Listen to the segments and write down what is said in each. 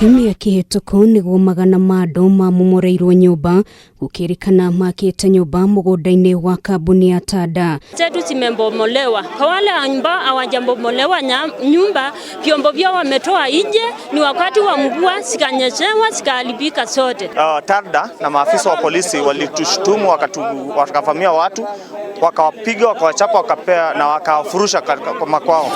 Kiumia kĩhĩtũku nĩguo magana ma andũ mamomoreirwo nyũmba gũkĩrĩkana makĩte nyũmba mũgũnda-inĩ wa kambuni ya Tanda. Zetu zimebomolewa. Kwa wale ambao hawajabomolewa nyumba, vyombo vyao wametoa nje, ni wakati wa mvua zikanyeshewa zikaharibika zote. Tarda na maafisa wa polisi walitushtumu, wakavamia watu, wakawapiga, wakawachapa, wakapea na wakawafurusha kwa makwao.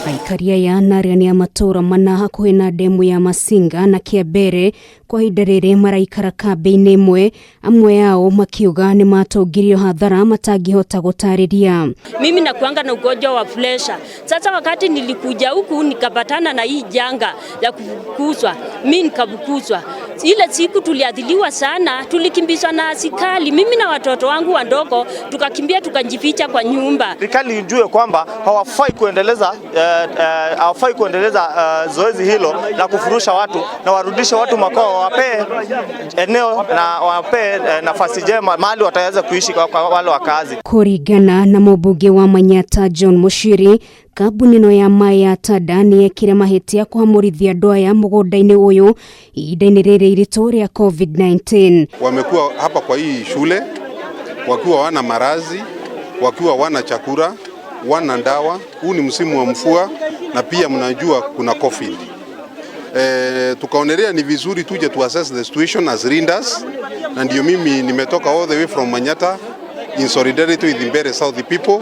Aikari aya na arĩa nĩ a matũũra mana hakuhĩ na ndemu ya Masinga na Kĩambere kwa ihinda rĩrĩ maraikara kambĩ-inĩ ĩmwe, amwe ao makiuga nĩ matongirio hathara matangĩhota gũtarĩria. Mimi nakuanga na ugonjwa wa pressure. Sasa wakati nilikuja huku nikapatana na hii janga ya kufukuzwa, mimi nikafukuzwa. Ile siku tuliadhiliwa sana, tulikimbizwa na askari, mimi na watoto wangu wadogo tukakimbia tukajificha kwa nyumba. Serikali ijue kwamba hawafai kuendeleza zoezi hilo la kufurusha watu, na warudishe watu makwao, wapee eneo na wapee nafasi njema mahali wataweza kuishi kwa wale wakazi. Kũringana na mũmbunge wa Manyata John Muchiri, kambuni ĩno ya maĩ ya Tada nĩ yekire mahĩtia kũhamũrithia andũ aya mũgũnda-inĩ ũyũ ihinda-inĩ rĩrĩ iritũ rĩa COVID-19. Wamekuwa hapa kwa hii shule wakiwa wana marazi, wakiwa wana chakula, wana ndawa. Huu ni msimu wa mvua na pia mnajua kuna COVID. Tukaonelea ni vizuri tuje tu assess the situation as leaders, na ndio mimi nimetoka all the way from Manyata in solidarity with Mbeere South people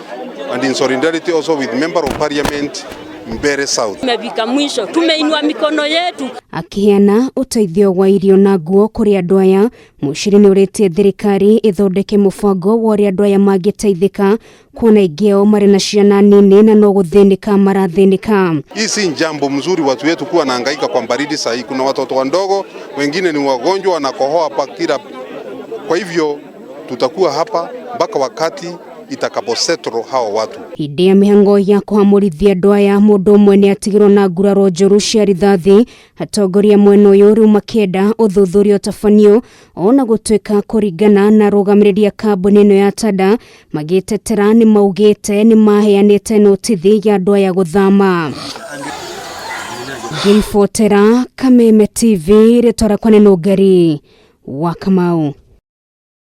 and in solidarity also with Member of Parliament Mbeere South. Tumefika mwisho, tumeinua mikono yetu. Akiheana ũteithio wa irio na nguo kũrĩ andũ aya, Muchiri nĩ ũrĩtie thirikari ĩthondeke mũbango wa ũrĩa andũ aya mangĩteithĩka kuona aingĩ ao marĩ na ciana nini na no gũthĩnĩka marathĩnĩka. Hii si jambo mzuri watu wetu kuwa nahangaika kwa baridi saa hii. Kuna watoto wadogo, wengine ni wagonjwa wanakohoa hapa kila. Kwa hivyo tutakuwa hapa mpaka wakati itakaposettle hawa watu. Hĩndĩ ya mĩhango ya kũhamũrithia andũ aya, mũndũ ũmwe nĩ atigirwo na nguraro njũru cia rithathi. Atongoria mwena ũyũ rĩu makĩenda ũthuthuria ũtabanio ona gũtuĩka kũringana na arũgamĩrĩri a kambuni ĩno ya Tada magĩtetera nĩ maugĩte nĩ maheanĩte notithi ya andũ aya gũthama. Ngĩribotera Kameme TV, rĩtwa rĩakwa nĩ Nũngari wa Kamau.